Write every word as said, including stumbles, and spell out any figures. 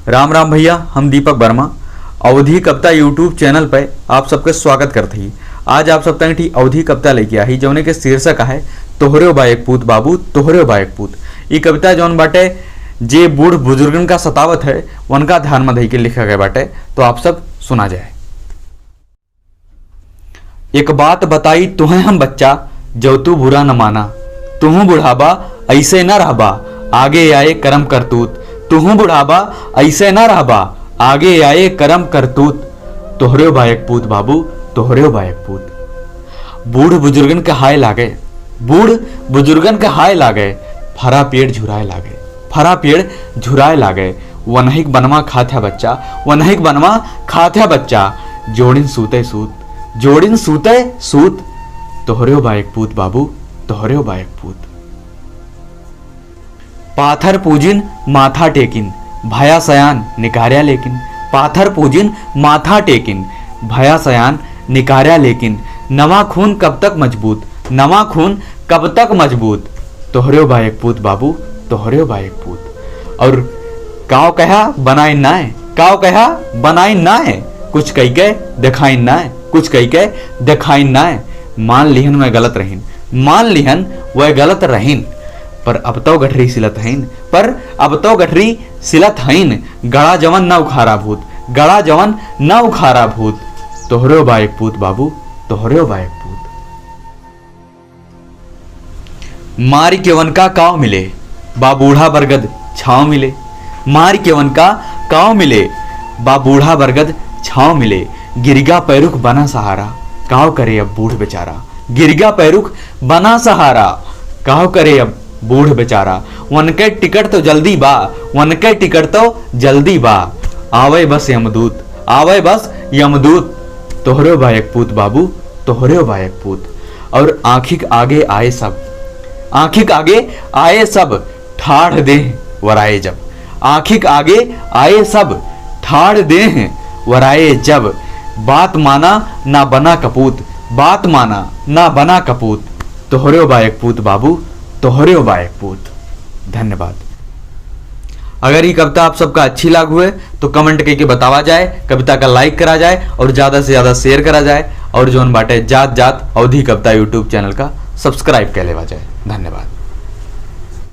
राम राम भइया, हम दीपक वर्मा अवधी कविता YouTube channel पे आप सबके स्वागत करत ही। आज आप सब तंगठी अवधी कविता लेके आई, जौने के शीर्षक है तोहरेव बा एक पूत बाबू, तोहरेव बा एक पूत। ई कविता जौन बाटे, जे बूढ़ बुजुर्गन का सतावत है, उनका ध्यान में धई के लिखा गया बाटे, तो आप सब सुना जाए। एक बात बताई तुहें हम बच्चा, जौ तू बुरा न माना। तुहूँ बुढ़ाबा, ऐसे न रहबा, आगे आए करम करतूत। तुहूँ बुढ़ाबा, ऐसे न रहबा, आगे आए करम करतूत। तोहरेव बा एक पूत बाबू, तोहरेव बा एक पूत। बूढ़ बुजुर्गन के हाय लागे, बूढ़ बुजुर्गन के हाय लागे, फरा पेड़ झुराए लागे, फरा पेड़ झुराए लागे। वनहिक बनवा खात है बच्चा, वनहिक बनवा खात है बच्चा। जोड़िन सूते सूत, जोड़िन सूते सूत। तोहरेव बा एक पूत बाबू, तोहरेव बा एक पूत। पाथर पूजिन माथा टेकिन, भया सयान निकार्या लेकिन। पाथर पूजिन माथा टेकिन, भया सयान निकार्या लेकिन। नवा खून कब तक मजबूत, नवा खून कब तक मजबूत। तोहरेव बा एक पूत बाबू, तोहरेव बा एक पूत। और काव कहा बनाइन नाय, काव कहा बनाइन नाय, कुछ कई के देखाइन नाय, कुछ कई के देखाइन नाय। मान लिहन वह गलत रहीन, मान लिहन वह गलत रहीन, पर अब तौ गठरी सिलत हईन, पर अब तौ गठरी सिलत हईन। गड़ा जवन न उखारा भूत, गड़ा जवन न उखारा भूत। तोहरेव बा एक पूत बाबू, तोहरेव बा एक पूत। मारि के वनका काव मिले, बा बूढ़ा बरगद छाव मिले। मारि के वनका काव मिले, बा बूढ़ा बरगद छाव मिले। गिरिगा पैरुख बना सहारा, काव करे अब बूढ़ बेचारा। गिरिगा पैरुख बना सहारा, काव करे अब बूढ़ बेचारा। वनके टिकट तो जल्दी बा, वनके टिकट तो जल्दी बा। आवे बस यमदूत, आवे बस यमदूत। तोहरेव बा एक पूत बाबू, तोहरेव बा एक पूत। और आँखिक आगे आए सब, आँखिक आगे आए सब, ठाढ़ देह वराए जब। आँखिक आगे आए सब, ठाढ़ देह वराए जब। बात माना ना बना कपूत, बात माना ना बना कपूत। तोहरेव बा एक पूत बाबू, तोहरेव बा एक पूत। धन्यवाद। अगर ये कविता आप सबका अच्छी लाग हुए तो comment करके बतावा जाए, कविता का like करा जाए और ज्यादा से ज्यादा share करा जाए और जौन बाटे जात जात अवधी कविता YouTube channel का subscribe कर लेवा जाए। धन्यवाद।